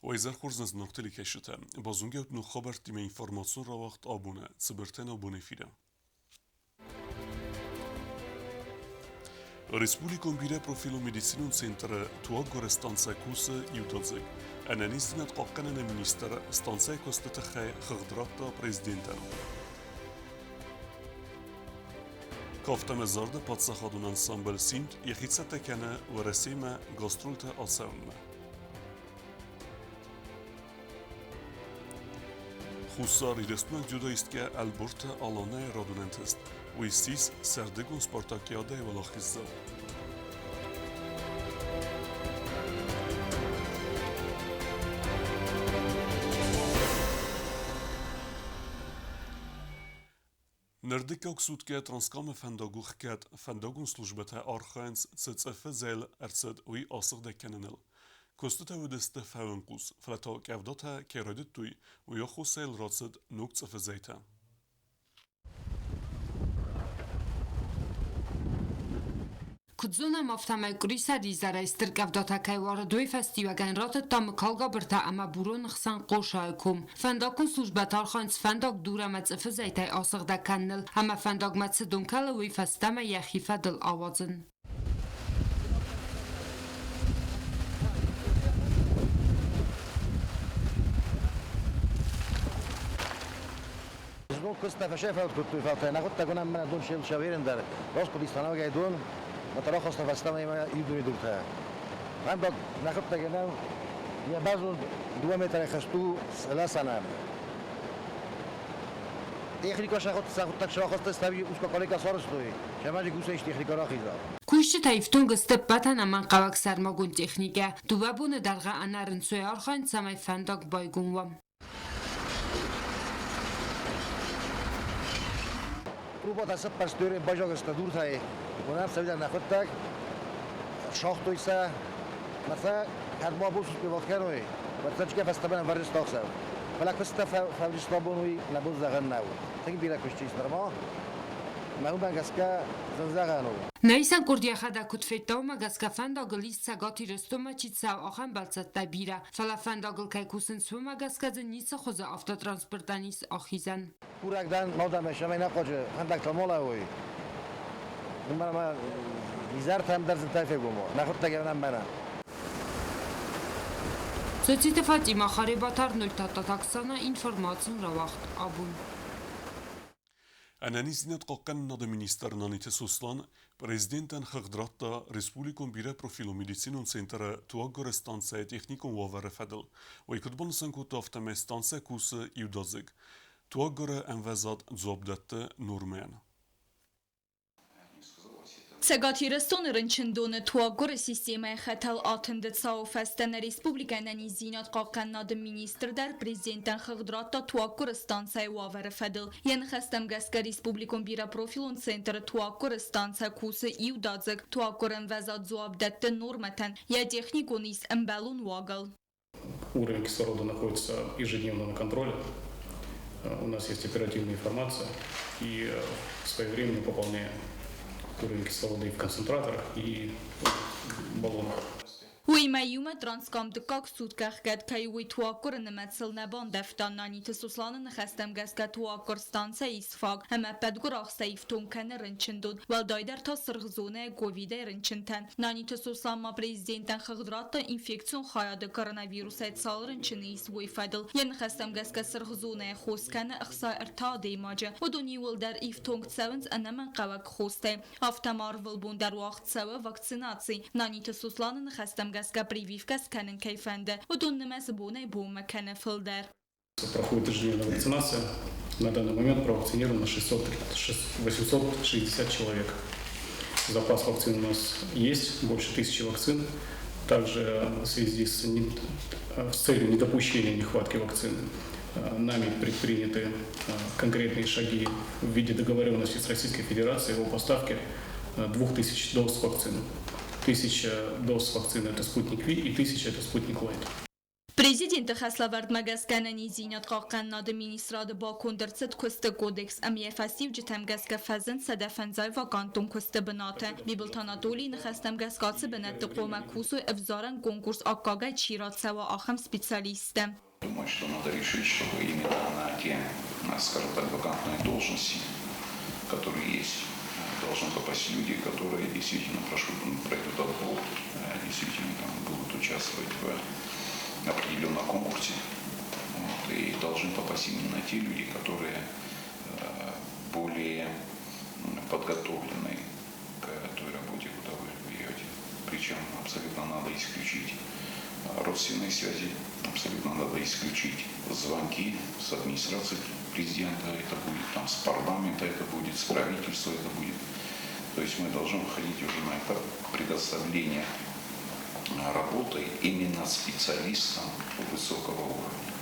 Уӕ изӕр хорз нӕ зынаргъ телекӕсджытӕ! Базонгӕ ут ног хабӕрттимӕ информацион рауагъд абоны цыбыртӕн абоны эфиры. Республикон бирӕпрофилон медицинон центры туаггуыры станцӕ кусы иудадзыг. Ӕнӕниздзинад хъахъхъӕныны министр станцӕйы куысты тыххӕй хыгъд радта президентӕн. Кафт ӕмӕ зарды паддзахадон ансамбль «Симд» йӕхи цӕттӕ кӕны Уӕрӕсемӕ гастрольтӕ ацӕуынмӕ. Хуссар Ирыстонаг дзюдоисткӕ Ӕлборты Аланӕйы радон ӕнтыст. Уый ссис сӕрдыгон спартакиадӕйы уӕлахиздзау. Ныр дыккаг суткӕ Транскамы фӕндаг у хгӕд. Фӕндагон службӕтӕ архайынц, цы цъыфы зӕйл ӕрцыд, уый асыгъдӕг кӕныныл. Куыстытӕ уыдысты фӕуынхъус, фӕлӕ та къӕвдатӕ кӕй райдыдтой, уый аххосӕй йыл рацыд ног цъыфы зӕйтӕ. Куыд зонӕм, афтӕмӕй къуырисӕр изӕрӕй стыр къӕвдатӕ кӕй уарыд, уый фӕстиуӕгӕн ратыдта Мыкалгабыртӕ ӕмӕ Буроны хсӕн Къосайы ком. Фӕндаггон службӕтӕ архайынц фӕндаг дур ӕмӕ цъыфы зӕйтӕй асыгъдӕг кӕныныл ӕмӕ фӕндагмӕ цы дон кӕлы, уый фӕстӕмӕ йӕхи фӕдыл ауадзын. Знон куыста фӕсӕфӕуд кодтой, фӕлтӕ нӕхуыдтӕг уынӕм мӕнӕ дон сӕверын дӕр. Росхъуыди станогӕй дон, мӕ рахаста фӕстӕмӕ ӕмӕ иу дуртӕ. Фӕндаг нӕхуыдтӕг нӕу, йӕ бӕрзонд дыууӕ метрӕй хӕст у лӕсӕнӕн. Техника сӕхуыдтӕг срахаста, стави узкоколейка сарӕзтой, цӕмӕй гусӕй техника рахиза. Кусджытӕ ифтонг сты ӕппӕтӕн ӕнӕмӕнгхъӕуӕг сӕрмагонд техникӕ. Дыууӕ боны дӕргъы ӕнӕрынцой архайынц, цӕмӕй фӕндаг байгом уа. Трубатӕ цыппӕрстой баззадысты дуртӕй. Уынӕм сӕ нӕхуыдтӕг, сагътой сӕ, мӕ сӕ кӕд ма бон успевал кӕной, уӕд сӕ чгӕ фӕстӕмӕ ӕвӕрынц ӕхсӕв. Фӕлӕ куыстытӕ фӕвдиста бон уый нӕ бон зӕгъӕн нӕу. Тынг бирӕ куыст ис нырма. Мӕ уымӕ гӕсгӕ зын зӕгъӕн у. Нӕ исӕн къорд йӕхӕдӕг куыд федта, уымӕ гӕсгӕ фӕндагыл ис Цӕгат Ирыстонмӕ чи цӕуы, ахӕм бӕлццӕттӕ бирӕ. Фӕлӕ фӕндагыл кӕй кусынц, уымӕ гӕсгӕ дзы ницы хуызы автотранспортӕн ис ахизӕн. Курӕг дӕн мадӕмӕ, цӕмӕй нӕ хъуаджы фӕндӕгтыл ма лӕууой. Уымӕн ӕмӕ изӕртӕм дӕр зынтӕй фегом уа. Нӕхуыдтӕг ӕмӕ мӕнӕ. Цоциты Фатимӕ, Харебаты Арнольд, Татаксана, информацион рауагъд абон. Ӕнӕниздзинад хъахъхъӕнынады министр Наниты Сослан президентӕн хыгъд радта республикон бирӕпрофилон медицинон центры туаггуыры станцӕйы техникон уавӕры фӕдыл. Уый куыд банысан кодта, афтӕмӕй станцӕ кусы иудадзыг. Туаггуыры ӕмвӕзад дзуапп дӕтты нормӕйӕн. Цӕгат Ирыстоны рынчындоны туаггуыры системӕйы хӕтӕл атынды цауы фӕстӕ нӕ республикӕйы ӕнӕниздзинад хъахъхъӕнынады министр дӕр президентӕн хыгъд радта туаггуыры станцӕйы уавӕры фӕдыл. Йӕ ныхӕстӕм гӕсгӕ республикон бирӕпрофилон центры туаггуыры станцӕ кусы иудадзыг, туаггуыры ӕмвӕзад дзуапп дӕтты нормӕтӕн, йӕ техникон ис ӕмбӕлон уагыл. Уровень кислорода находится ежедневно на контроле. У нас есть оперативная информация и своевременно пополняем уровень кислорода и в концентраторах, и в баллонах. Уыимӕ иумӕ Транскам дыккаг суткӕ ӕхгӕд кӕй у, уый туаггуыры нымӕцыл нӕ бандӕвта. Наниты Сосланы ныхӕстӕм гӕсгӕ туаггуыр станцӕ ис фаг ӕмӕ ӕппӕт гуырахстӕй ифтонг кӕны рынчындон, уӕлдайдӕр та сырх зонӕйы ковидӕй рынчынтӕн. Наниты Сослан ма президентӕн хыгъд радта инфекцион хайады коронавирусӕй цал рынчыны ис, уый фӕдыл. Йӕ ныхӕстӕм гӕсгӕ сырх зонӕйы хос кӕны 63 адӕймаджы. Уыдон иууылдӕр ифтонг цӕуынц ӕнӕмӕнгхъӕуӕг хостӕй. Афтӕ ма ӕрвылбон дӕр уагъд цӕуы вакцинаци. Наниты Сосланы ныхӕстӕм гӕсгӕ прививкӕ скӕнын кӕй фӕнды, уыдон нымӕц бонӕй-бонмӕ кӕны фылдӕр. Проходит ежедневная вакцинация. На данный момент провакцинировано 600, 860 человек. Запас вакцин у нас есть, больше тысячи вакцин. Также в связи с целью недопущения нехватки вакцин нами предприняты конкретные шаги в виде договоренности с Российской Федерацией о поставке 2000 доз вакцин. 1000 доз вакцины – это «Спутник Ви» и 1000 – это «Спутник Лайт». Президент Президенты хӕслӕвӕрдмӕ гӕсгӕ ӕнӕниздзинад хъахъхъӕнынады министрады баконд ӕрцыд куысты кодекс ӕмӕ йӕ фӕстиуджытӕм гӕсгӕ фӕзынд 150 вакантон куысты бынаты. Бибылты Анатолийы ныхӕстӕм гӕсгӕ ацы бынӕтты хъуамӕ кусой ӕвзарӕн конкурс аккагӕй чи рацӕуа, ахӕм специалисттӕ. Думаю, что надо решить, чтобы именно на те, скажем так, вакантные должности, которые есть, должны попасть люди, которые действительно пройдут отбор, действительно там будут участвовать в определенном конкурсе. Вот, и должны попасть именно те люди, которые более подготовлены к той работе, куда вы берете. Причем абсолютно надо исключить родственные связи, абсолютно надо исключить звонки с администрации президента, это будет там с парламента, это будет с правительства, это будет. То есть мы должны выходить уже на этап предоставления работы именно специалистам высокого уровня.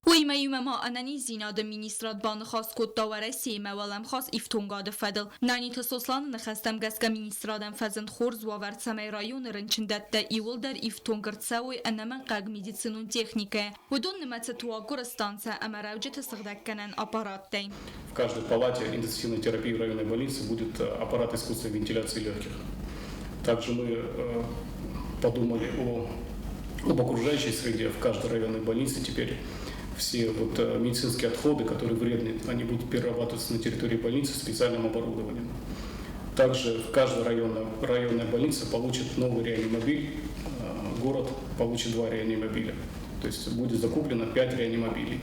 Уыимӕ иумӕ ма ӕнӕниздзинады министрад баныхас кодта Уӕрӕсеимӕ уӕлӕмхас ифтонгады фӕдыл. Наниты Сосланы ныхӕстӕм гӕсгӕ министрадӕн фӕзынд хорз уавӕр, цӕмӕй районы рынчындӕттӕ иууылдӕр ифтонг ӕрцӕуой ӕнӕмӕнгхъӕуӕг медицинон техникӕйӕ. Уыдон нымӕцы туаггуыры станцӕ ӕмӕ рӕуджыты сыгъдӕггӕнӕн аппараттӕй. В каждой палате интенсивной терапии в районной больнице будет аппарат искусственной вентиляции легких. Также мы подумали об окружающей среде. В каждой районной больнице теперь все вот медицинские отходы, которые вредны, они будут перерабатываться на территории больницы специальным оборудованием. Также в каждой районная больница получит новый реанимобиль, город получит 2 реанимобиля. То есть будет закуплено 5 реанимобилей.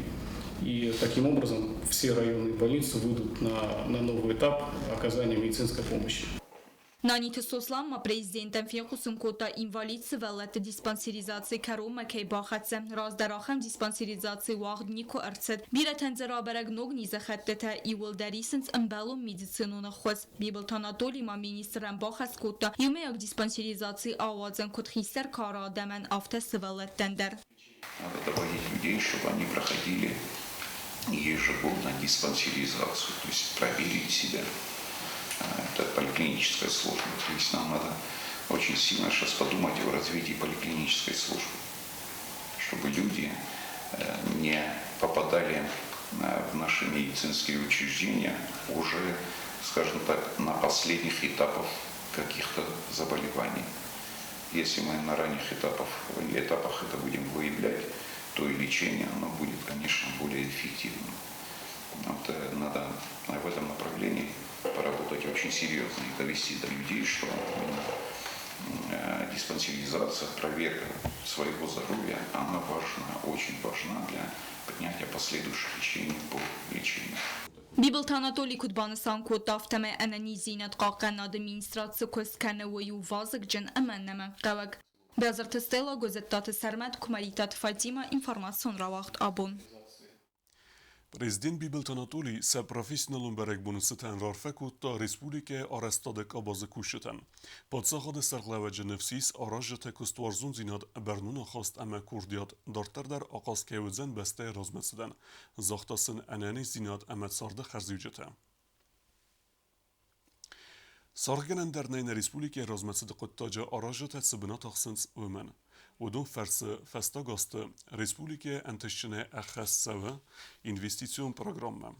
И таким образом все районные больницы выйдут на новый этап оказания медицинской помощи. Наниты Сослан ма президентӕн фехъусын кодта, инвалид сывӕллӕтты диспансеризаци кӕронмӕ кӕй бахӕццӕ. Раздӕр ахӕм диспансеризаци уагъд никуы ӕрцыд. Бирӕтӕн дзы рабӕрӕг ног низыхӕттытӕ, иууылдӕр исынц ӕмбӕлон медицинон ӕххуыс. Бибылты Анатоли ма министрӕн бахӕс кодта иумӕйаг диспансеризаци ауадзын куыд хистӕр кары адӕмӕн, афтӕ сывӕллӕттӕн дӕр. Надо доводить людей, чтобы они проходили ежегодно диспансеризацию, то есть проверить себя. Это поликлиническая служба. То есть нам надо очень сильно сейчас подумать о развитии поликлинической службы, чтобы люди не попадали в наши медицинские учреждения уже, скажем так, на последних этапах каких-то заболеваний. Если мы на ранних этапах это будем выявлять, то и лечение оно будет, конечно, более эффективным. Вот, надо в этом направлении поработать очень серьезно и довести до людей, что диспансеризация, проверка своего здоровья, она важна, очень важна для принятия последующих решений по лечению. Бибылты Анатоли куыд банысан кодта, афтӕмӕй ӕнӕниздзинад хъахъхъӕнынады министрад цы куыст кӕны, уый у вазыгджын ӕмӕ ӕнӕмӕнгхъӕуӕг. Бязырты Стелла, Гуызыттаты Сӕрмӕт, Куымӕридтаты Фатима, информацион рауагъд «Абон». Президент Бибылты Анатолий сӕ профессионалон бӕрӕгбоны цытӕн раарфӕ кодта республикӕйы арӕзтады къабазы кусджытӕн. Паддзахады сӕргълӕууӕджы ныфс ис, аразджыты куыстуарзондзинад, бӕрнон ахаст ӕмӕ курдиат дарддӕр дӕр ахъаз кӕй уыдзӕн бӕстӕйы размӕцыдӕн. Загъта сын ӕнӕниздзинад ӕмӕ царды хӕрзиуджытӕ. Саргъгӕнӕн дӕр нӕй нӕ республикӕйы размӕцыды хъуыддаджы аразджытӕ цы бынат ахсынц, уымӕн. Уыдон фӕрцы фӕстаг азты республикӕйы ӕнтыстджынӕй ӕххӕст цӕуы инвестицион программӕ.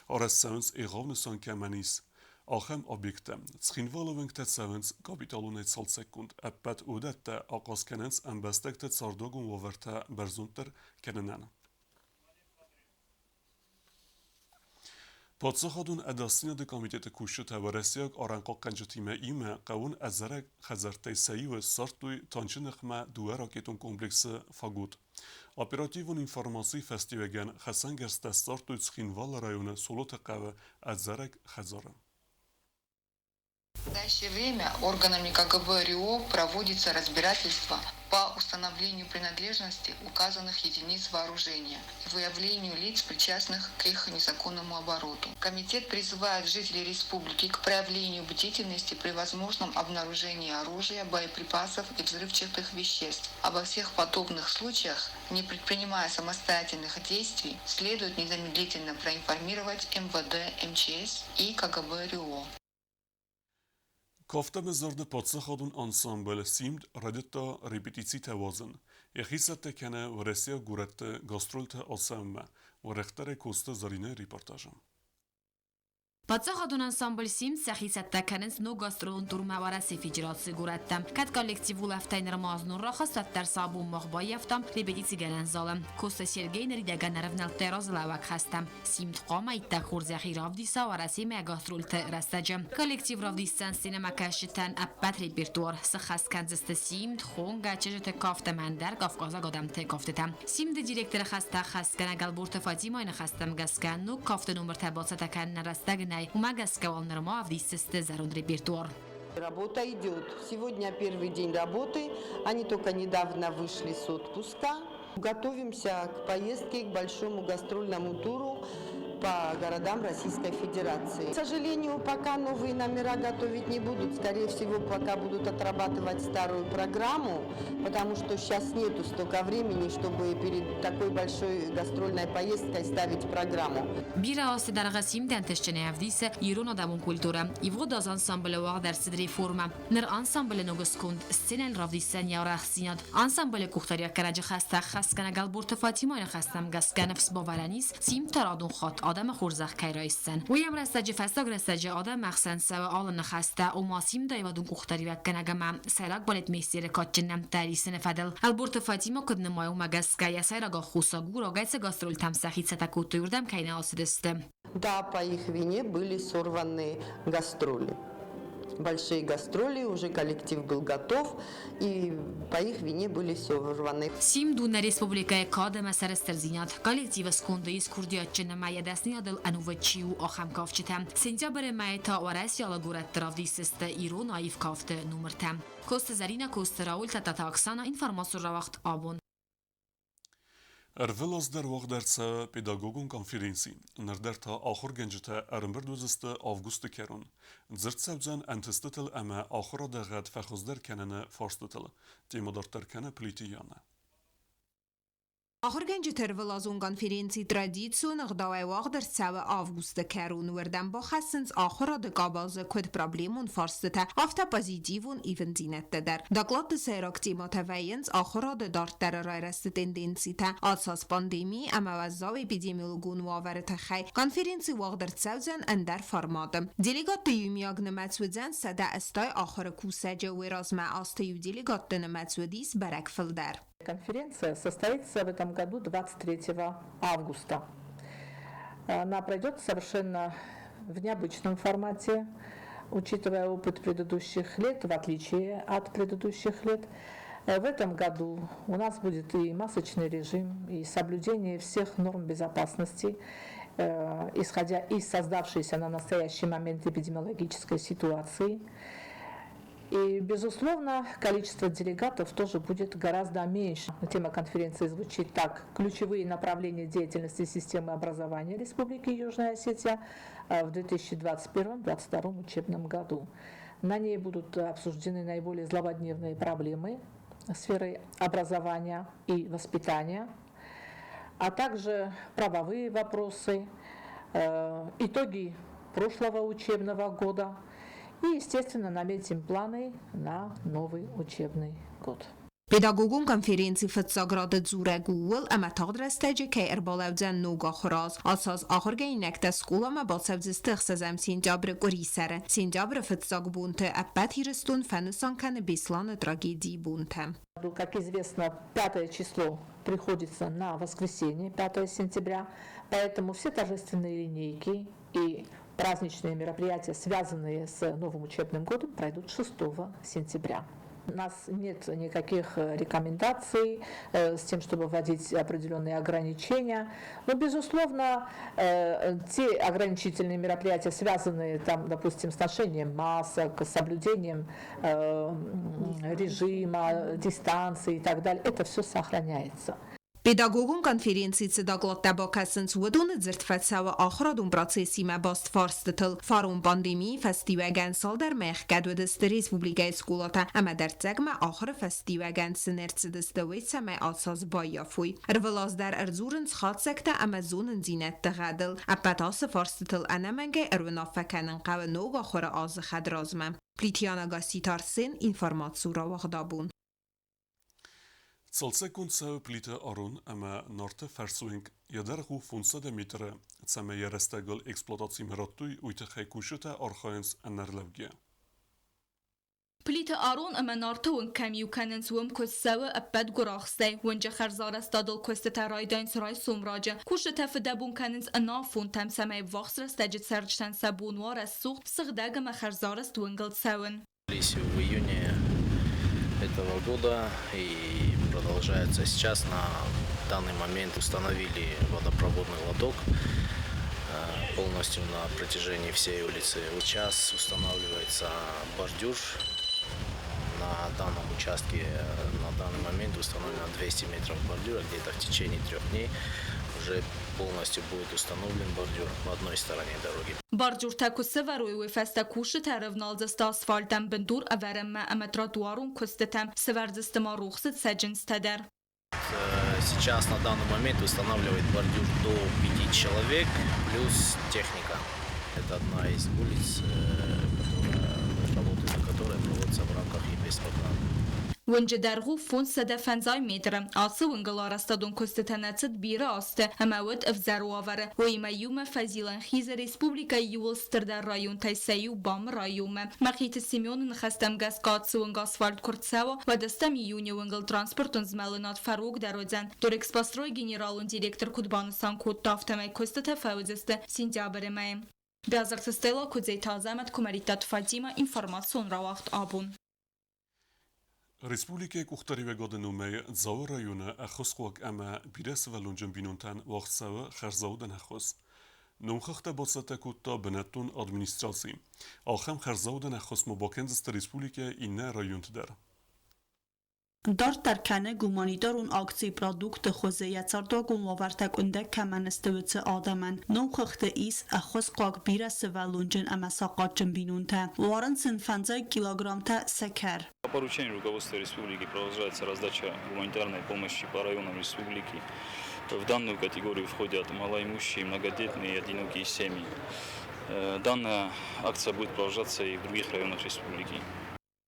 Арӕзт цӕуынц егъау нысан кӕмӕн ис, ахӕм объекттӕ. Цхинвалы уынгтӕ цӕуынц капиталонӕй цалцӕггонд. Ӕппӕт уыдӕттӕ ахъаз кӕнынц ӕмбӕстӕгты цардуагон уавӕртӕ бӕрзонддӕр кӕнынӕн. Паддзахадон ӕдасдзинады комитеты кусджытӕ уӕрӕсейаг арӕнхъахъхъӕнджытимӕ иумӕ хъӕуын ӕдзӕрӕг хӕдзӕрттӕй сӕ иуы ссардтой танчы ныхмӕ дыууӕ ракетон комплексы «Фагот». Оперативон информацийы фӕстиуӕгӕн хӕцӕнгӕрзтӕ ссардтой Цхинвалы районы Солоты хъӕуы ӕдзӕрӕг хӕдзары. В настоящее время органами КГБ РИО проводится разбирательство по установлению принадлежности указанных единиц вооружения и выявлению лиц, причастных к их незаконному обороту. Комитет призывает жителей республики к проявлению бдительности при возможном обнаружении оружия, боеприпасов и взрывчатых веществ. Обо всех подобных случаях, не предпринимая самостоятельных действий, следует незамедлительно проинформировать МВД, МЧС и КГБ РИО. Кафт ӕмӕ зарды паддзахадон ансамбль Симд райдыдта репетицитӕ уадзын. Йӕхи цӕттӕ кӕны уӕрӕсейаг горӕтты гастрольтӕ ацӕуынмӕ. Уӕрӕхдӕрӕй Коцты Зӕринӕйы репортажы. Паддзахадон ансамбль Симд сӕхи цӕттӕ кӕнынц ног гастролон турмӕ Уӕрӕсейы Федерацийы горӕттӕм. Кӕд коллектив улӕфтӕй нырма знон рахызт, уӕддӕр сӕ абон мах баййӕфтам репетицигӕнӕн залы. Коцты Сергей ныридӕгӕн ӕрӕвнӕлдта разылӕууӕг хӕстӕм. Симд хъуамӕ иттӕг хорзӕхи равдиса Уӕрӕсемӕ гастрольты рӕстӕджы. Коллектив равдисдзӕн сценӕмӕкӕсджытӕн ӕппӕт репертуар. Сыххӕст кӕндзысты Симд, Хонгӕ, чызджыты кафт ӕмӕ ӕндӕр кавказаг адӕмты кафтытӕ. Симды директоры хӕстӕ хӕсгӕнӕг Ӕлборты Фатимайы ныхӕстӕм гӕсгӕ, ног кафты номыртӕ бацӕттӕ кӕныны рӕстӕг нӕй, уымӕ гӕсгӕ уал нырма ӕвдисдзысты зӕронд репертуар. Работа идет. Сегодня первый день работы. Они только недавно вышли с отпуска. Готовимся к поездке, к большому гастрольному туру по городам Российской Федерации. К сожалению, пока новые номера готовить не будут. Скорее всего, пока будут отрабатывать старую программу, потому что сейчас нету столько времени, чтобы перед такой большой гастрольной поездкой ставить программу. Бирӕ азты дӕргъы Симд ӕнтыстджынӕй ӕвдисы ирон адӕмон культурӕ. Ивгъуыд аз ансамблы уагъд ӕрцыд реформӕ. Ныр ансамблы ног сконд сценӕйыл равдисдзӕн йӕ арӕхстдзинад. Ансамблы къухдариуӕггӕнӕджы хӕстӕ ӕххӕстгӕнӕг Ӕлборты Фатимӕйы ныхӕстӕм гӕсгӕ ныфс бавӕрӕн ис, Симд та радон хатт адӕмы хорзӕх кӕй райсдзӕн. Уый ӕмрӕстӕджы фӕстаг рӕстӕджы адӕмы ӕхсӕн цӕуы алы ныхӕстӕ, ома Симд аивадон къухдариуӕггӕнӕг ӕмӕ сӕйраг балетмейстеры кадджын нӕмттӕ ӕрисыны фӕдыл. Ӕлборты Фатимӕ куыд нымайы, уымӕ гӕсгӕ йӕ сӕйраг аххосаг у, рагӕй цы гастрольтӕм сӕхи цӕттӕ кодтой, уырдӕм кӕй нӕ ацыдысты. Да, по их вине были сорваны гастроли. Большие гастроли, уже коллектив был готов, и по их вине были сорваны. Симд у нӕ республикӕйы кад ӕмӕ сӕрыстырдзинад. Коллективы сконды ис курдиатджын ӕмӕ йӕ дӕсныйадыл ӕнувыд чи у, ахӕм кафджытӕ. Сентябры мӕйы та Уӕрӕсейы горӕтты равдисдзысты ирон аив кафты номыртӕ. Коцты Зӕринӕ, Коцты Рауль, Тадтаты Оксана, информацион рауагъд абон. Ӕрвылаз дӕр уагъд ӕрцӕуы педагогон конференци. Ныр дӕр та ахуыргӕнджытӕ ӕрӕмбырд уыдзысты августы кӕрон. Дзырд цӕудзӕн ӕнтыстытыл ӕмӕ ахуырады гъӕд фӕхуыздӕр кӕныны фарстытыл. Темӕ дарддӕр кӕны Плиты Янӕ. Ахуыргӕнджыты ӕрвылазон конференци традицион ӕгъдауӕй уагъд ӕрцӕуы августы кӕрон. Уырдӕм бахӕссынц ахуырады къабазы куыд проблемон фарстытӕ, афтӕ позитивон ивындзинӕдтӕ дӕр. Докладты сӕйраг темӕтӕ вӕййынц ахуырады дарддӕры райрӕзты тенденцитӕ. Ацы аз пандеми ӕмӕ уӕззау эпидемиологон уавӕры тыххӕй конференци уагъд ӕрцӕудзӕн ӕндӕр форматы. Делегатты иумиаг нымӕц уыдзӕн 180 ахуыры кусӕджы, уый размӕ азты иу делегатты нымӕц уыдис бӕрӕг фылдӕр. Конференция состоится в этом году 23 августа. Она пройдет совершенно в необычном формате, учитывая опыт предыдущих лет, в отличие от предыдущих лет. В этом году у нас будет и масочный режим, и соблюдение всех норм безопасности, исходя из создавшейся на настоящий момент эпидемиологической ситуации. И, безусловно, количество делегатов тоже будет гораздо меньше. Тема конференции звучит так. Ключевые направления деятельности системы образования Республики Южная Осетия в 2021-2022 учебном году. На ней будут обсуждены наиболее злободневные проблемы сферы образования и воспитания, а также правовые вопросы, итоги прошлого учебного года и, естественно, наметим планы на новый учебный год. Педагогон конференци фыццаг рады дзурӕг ууыл, ӕмӕ тагъд рӕстӕджы кӕй ӕрбалӕудзӕн ног ахуыр аз. Ацы аз ахуыргӕнинӕгтӕ скъоламӕ бацӕудзысты ӕхсӕзӕм сентябры къуырисӕры. Сентябры фыццаг бонты ӕппӕт Ирыстон фӕнысан кӕны Беслӕны трагедийы бонтӕ. Как известно, пятое число приходится на воскресенье, 5 сентября, поэтому все торжественные линейки и праздничные мероприятия, связанные с новым учебным годом, пройдут 6 сентября. У нас нет никаких рекомендаций с тем, чтобы вводить определенные ограничения. Но, безусловно, те ограничительные мероприятия, связанные, там, допустим, с ношением масок, с соблюдением режима, дистанции и так далее, это все сохраняется. Педагогон конференцийы цы докладтӕ бакӕсынц, уыдоны дзырд фӕцӕуы ахуырадон процессимӕ баст фарстытыл. Фарон пандемийы фӕстиуӕгӕн цалдӕр мӕй ӕхгӕд уыдысты республикӕйы скъолатӕ ӕмӕ дӕрддзӕгмӕ ахуыры фӕстиуӕгӕн цы не рцыдысты, уый цӕмӕй ацы аз баййафой. Ӕрвылаз дӕр ӕрдзурынц хатдзӕгтӕ ӕмӕ зонындзинӕдты гъӕдыл. Ӕппӕт ацы фарстытыл ӕнӕмӕнгӕй ӕруынаффӕ кӕнын хъӕуы ног ахуыры азы хӕдразмӕ. Плитьяна Гасситы Арсен, информацийы рауагъдабон. Цалцӕггонд цӕуы Плиты Арон ӕмӕ Нарты фӕрсуынг, йӕ дӕргъ у 500 метры. Цӕмӕй йӕ рӕстӕгыл эксплуатацимӕ радтой, уый тыххӕй кусджытӕ архайынц ӕнӕрлӕугӕ. Плиты Арон ӕмӕ Нарты уынг кӕм иу кӕнынц, уым куыст цӕуы ӕппӕт гуырахстӕй. Уынджы хӕрзарӕзтадыл куыстытӕ райдайынц райсом раджы. Кусджытӕ фыдӕбон кӕнынц ӕнафонтӕм, цӕмӕй ӕввахс рӕстӕджы цӕрджытӕн сӕ бон уа рӕсугъд, сыгъдӕг ӕмӕ хӕрзарӕзт уынгыл цӕуын. В июне этого года и продолжается сейчас. На данный момент установили водопроводный лоток полностью на протяжении всей улицы. Сейчас устанавливается бордюр. На данном участке на данный момент установлено 200 метров бордюра. Где-то в течение 3 дней уже полностью будет установлен бордюр в одной стороне дороги. Бордюртӕ куы сӕвӕрой, уый фӕстӕ кусджытӕ ӕрӕвналдзысты асфальтӕн бындур ӕвӕрынмӕ ӕмӕ тротуарон куыстытӕм, сӕвӕрдзысты ма рухсы цӕджындзтӕ дӕр. Сейчас на данный момент устанавливает бордюр до 5 человек плюс техника. Это одна из улиц, которая, работа на которой проводится в рамках инвестпрограммы. Уынджы дӕргъ у 550 метры. Ацы уынгыл арӕзтадон куыстытӕн ӕрцыд бирӕ азты ӕмӕ уыд ӕвзӕр уавӕры. Уыимӕ иумӕ фӕзилӕн хизы республикӕйы иууыл стырдӕр районтӕй сӕ иу БАМы районмӕ. Мӕхъиты Семены ныхӕстӕм гӕсгӕ ацы уынг асфальт куы рцӕуа, уӕд ӕстӕм июны уынгыл транспортон змӕлынад фӕрогдӕр уыдзӕн. Дорэкспострой генералон директор куыд банысан кодта, афтӕмӕй куыстытӕ фӕуыдзысты сентябры мӕйы. Бязырты Стелла, Куыдзеты Азӕмӕт, Куымӕридтаты Фатимӕ, информацион рауагъд «Абон». Республикӕйы къухдариуӕгады номӕй Дзауы районы ӕххуысхъуаг ӕмӕ бирӕсывӕллонджын бинонтӕн уагъд цӕуы хӕрзаудӕн ӕххуыс. Номхыгъдтӕ бацӕттӕ кодта бынӕттон администраци. Ахӕм хӕрзаудӕн ӕххуыс ма бакӕндзысты республикӕйы иннӕ районты дӕр. Дарддӕр кӕны гуманитарон акци продуктты хуызы йӕ цардуагон уавӕртӕ къуындӕг кӕмӕн сты, уыцы адӕмӕн. Номхыгъды ис ӕххуысхъуаг бирӕсывӕллонджын ӕмӕ сахъатджын бинонтӕ. Уарынц сын фӕндзай килограммтӕ сӕкӕр. По поручению руководства республики продолжается раздача гуманитарной помощи по районам республики. В данную категорию входят малоимущие, многодетные и одинокие семьи. Данная акция будет продолжаться и в других районах республики.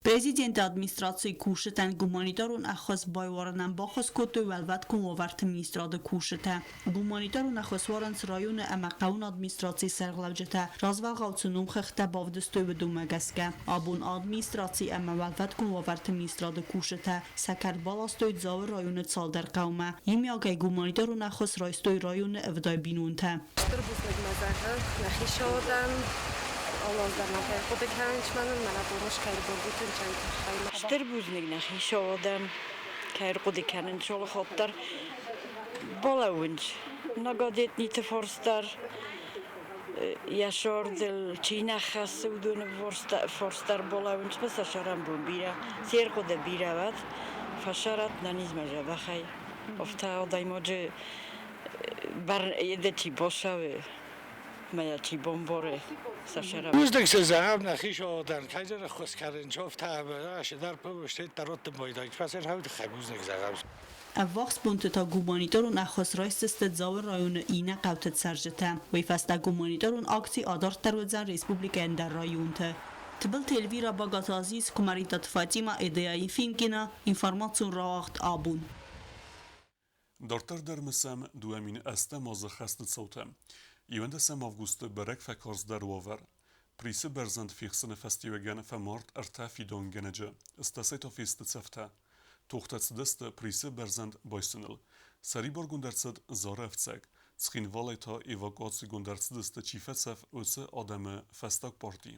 Президенты администрацийы кусджытӕн гуманитарон ӕххуыс байуарынӕн баххуыс кодтой Уӕлвӕткон уавӕрты министрады кусджытӕ. Гуманитарон ӕххуыс уарынц районы ӕмӕ хъӕуон администрацийы сӕргълӕуджытӕ. Развӕлгъау цы номхыгъдтӕ бавдыстой, уыдонмӕ гӕсгӕ. Абон администраци ӕмӕ Уӕлвӕткон уавӕрты министрады кусджытӕ сӕкӕр баластой Дзауы районы цалдӕр хъӕумӕ. Иумиагӕй гуманитарон ӕххуыс райстой районы 70 бинонтӕ. Стыр бузныг мӕ зӕгъы нӕхи саудӕн, алаз дӕр нӕ кӕй хъуыды кӕнынц мӕнӕн, мӕнӕ бонус кӕй ӕрбарвитын кӕй тыххӕй. Стыр бузныг нӕхи саудӕн, кӕй ӕрхъуыды кӕнынц алы хатт дӕр балӕууынц многодетныйты фарс дӕр, йӕ сӕрдыл чи нӕ хӕссы, уыдоны фарс дӕр балӕууынц. Мӕ сӕ сӕрӕнбон бирӕ, се рхъуыды бирӕ уӕд, фӕсарӕт нӕнизмӕ дзӕбӕхӕй. Афтӕ адӕймаджы бар чи бацӕуы, мӕ чи бамбары сӕ сӕрӕн. Бузныг сын зӕгъӕм нӕхи саудӕн, кӕй дзы ӕххуыс кӕнын, афтӕ ӕмӕ ӕсыдӕр пымысты дӕротты бойдаг, фӕсӕр тыххӕй бузныг зӕгъӕм. Ӕввахс бонты та гуманитарон ӕххуыс райсдзысты Дзауы районы иннӕ хъӕуты цӕрджытӕ. Уый фӕстӕ гуманитарон акци адарддӕр уыдзӕн республикӕйы ӕндӕр районты. Тыбылты Эльвира, Багаты Азиз, Куымӕридтаты Фатимӕ, Эдея Ефимкина, информацион рауагъд «Абон». Дарддӕр дӕр мысӕм 2008 азы хӕсты цаутӕ. 11 августы бӕрӕг фӕкарздӕр уавӕр. Присы бӕрзӕнд фехсыны фӕстиуӕгӕн фӕмард ӕртӕ фидонгӕнӕджы, стӕсӕй та фесты цӕфтӕ. Тохтӕ цыдысты Присы бӕрзӕнд байсыныл. Сӕрибаргонд ӕрцыд Зары ӕфцӕг. Цхинвалӕй та эвакуацигонд ӕрцыдысты чи фӕцӕф, уыцы адӕмы фӕстаг парти.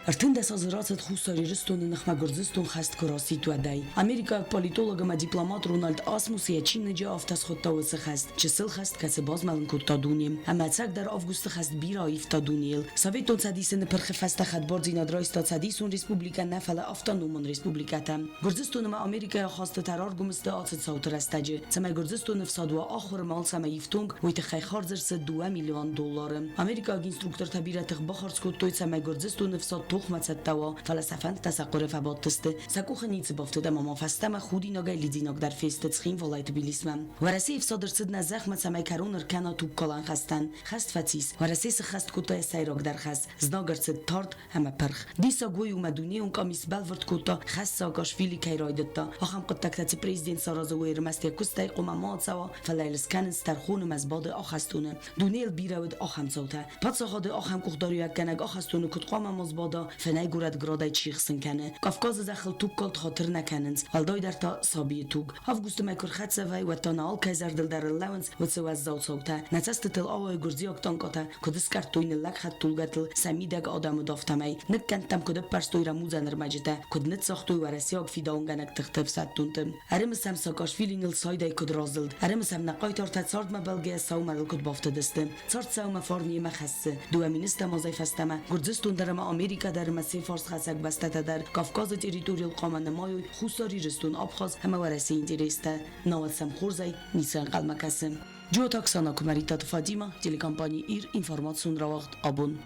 13 азы рацыд Хуссар Ирыстоны ныхмӕ Гуырдзыстон хӕст куы расидт, уӕдӕй. Америкаг политолог ӕмӕ дипломат Рональд Асмус йӕ чиныджы афтӕ схуыдта уыцы хӕст, чысыл хӕст, кӕцы базмӕлын кодта дуне. Ӕмӕ ӕцӕгдӕр августы хӕст бирӕ аивта дунейыл. Советон Цӕдисы ныпырхы фӕстӕ хӕдбардзинад райста Цӕдисон республикӕ нӕ, фӕлӕ автономон республикӕтӕ. Гуырдзыстон ӕмӕ Америкӕйы ахастытӕ раргом сты ацы цауты рӕстӕджы. Цӕмӕй Гуырдзыстоны ӕфсад уа ахуыр ӕмӕ алцӕмӕй ифтонг, уый тыххӕй хардз ӕрцыд 2 миллион доллары. Америкаг инструктортӕ бирӕ тых бахардз кодтой, цӕмӕй Гуырдзыстоны ӕфсад тохмӕ цӕттӕ уа, фӕлӕ сӕ фӕндтӕ сӕ хъуыры фӕбадтысты. Сӕ къухы ницы бафтыд ӕмӕ ма фӕстӕмӕ худинагӕй лидзинаг дӕр фесты Цхинвалӕй Тбилисмӕ. Уӕрӕсейы ӕфсад ӕрцыд нӕ зӕхмӕ, цӕмӕй кӕрон ӕркӕна тугкалӕн хӕстӕн. Хӕст фӕцис. Уӕрӕсе сыххӕст кодта йӕ сӕйрагдӕр хӕс. Знаг ӕрцыд тард ӕмӕ пырх. Диссаг уый у, мӕ дунейон къамис бӕлвырд кодта, хӕст Саакашвили кӕй райдыдта. Ахӕм хъуыддӕгтӕ цы президент саразы, уый ӕрмӕст йӕ куыстӕй хъуамӕ ма ацӕуа, фӕлӕ йыл скӕнынц тӕрхоны мӕ сбады ахӕстоны. Дунейыл бирӕ уыд ахӕм цаутӕ. Паддзахады ахӕм къухдариуӕггӕнӕг ахӕстоны куыд хъуамӕ ма сбада, фынӕй горӕт Градӕй чи хсын кӕны. Кавказы зӕххыл тугкалд хатыр нӕ кӕнынц, уӕлдайдӕр та сабийы туг. Августы мӕй куы рхӕццӕ вӕййы, уӕд та нӕ алкӕй зӕрдыл дӕр ӕрлӕууынц уыцы уӕззау цаутӕ. Нӕ цӕстытыл ауайы гуырдзиаг танкъатӕ, куыд скъӕрдтой ныллӕг хӕдтулгӕтыл сӕ мидӕг адӕмы афтӕмӕй, ныккӕндтӕм куыд ӕппӕрстой рӕмудзӕн ӕрмӕджытӕ, куыд ныццагътой уӕрӕсейаг фидауынгӕнӕг тыхты ӕфсӕддонты. Ӕрымысӕм Саакашвили ныл сайдӕй куыд разылд, ӕрымысӕм нӕ хъайтартӕ цардмӕ бӕлгӕйӕ саумӕрыл куыд бафтыдысты. Цард сӕумӕ фарн йемӕ хӕссы. 2 мины стӕм азӕй фӕстӕмӕ Гуырдзыстон дӕр ӕмӕ Америкӕ дӕр ӕмӕ се фарсхӕцӕг бӕстӕтӕ дӕр Кавказы территорийыл хъуамӕ нымайой Хуссар Ирыстон, Абхаз ӕмӕ Уӕрӕсейы интерестӕ, науӕд сӕм хорзӕй ницы ӕнхъӕлмӕ кӕсы. Джиоты Оксана, Куымӕридтаты Фатимӕ, телекомпани «Ир», информацион рауагъд «Абон».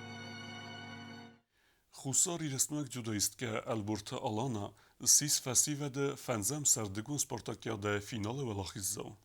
Хуссар Ирыстойнаг дзюдоисткӕ Ӕлборты Алана ссис фӕсивӕды фӕндзӕм сӕрдыгон спартакиадӕйы финалы уӕлахиздзау.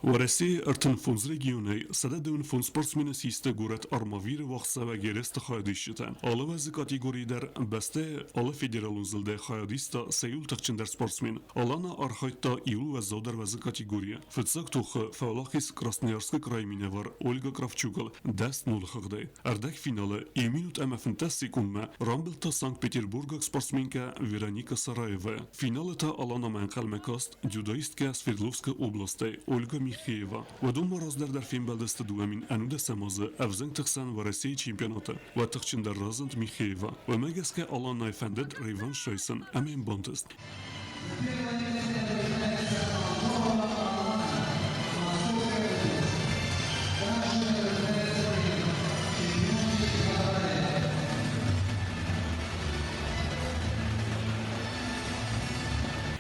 Уӕрӕсейы 35 регионӕй 125 спортсмены систы горӕт Армавиры уагъдцӕуӕг ерысты хайадисджытӕ. Алы уӕзы категорийы дӕр бӕстӕйы алы федералон зылдӕй хайад иста сӕ иу тыхджындӕр спортсмен. Алана архайдта иууыл уӕззаудӕр уӕзы категорийы. Фыццаг тохы фӕуӕлахиз Красноярскы крайы минӕвар Ольга Кравчукыл 10-0 хыгъдӕй. Ӕрдӕгфиналы 1 минут ӕмӕ 15 секундмӕ рамбылдта Санкт-Петербургаг спортсменкӕ Вероника Сараева. Финалы та Аланамӕ ӕнхъӕлмӕ каст дзюдоисткӕ Свердловскы областӕй Ольга Михеева. Уыдон ма раздӕр дӕр фембӕлдысты 2011 азы ӕвзӕнгты хсӕн Уӕрӕсейы чемпионаты. Уӕд тыхджындӕр разынд Михеева. Уымӕ гӕсгӕ Аланайы фӕндыд реванш райсын ӕмӕ йын бантыст.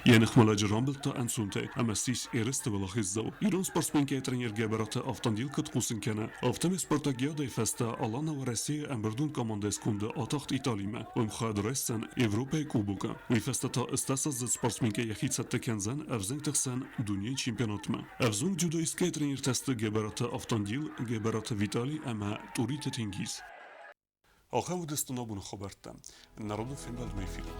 Йӕ ныхмӕлӕджы рамбылдта ӕнцонтӕй ӕмӕ ссис ерысты уӕлахиздзау. Ирон спортсменкӕйы тренер Гӕбӕраты Автандил куыд хъусын кӕны, афтӕмӕй спартакиадӕйы фӕстӕ Алана Уӕрӕсейы ӕмбырдон командӕйы сконды атахт Италимӕ. Уым хайад райсдзӕн Европӕйы Кубокы. Уый фӕстӕ та стӕсаздзыд спортсменкӕ йӕхи цӕттӕ кӕндзӕн ӕвзӕнгты хсӕн дунейы чемпионатмӕ. Ӕвзонг дзюдоисткӕйы тренертӕ сты Гӕбӕраты Автандил, Гӕбӕраты Виталий ӕмӕ Тъуриты Тенгиз. Ахӕм уыдысты нӕ абоны хабӕрттӕ. Народон фембӕлдмӕ эфиры.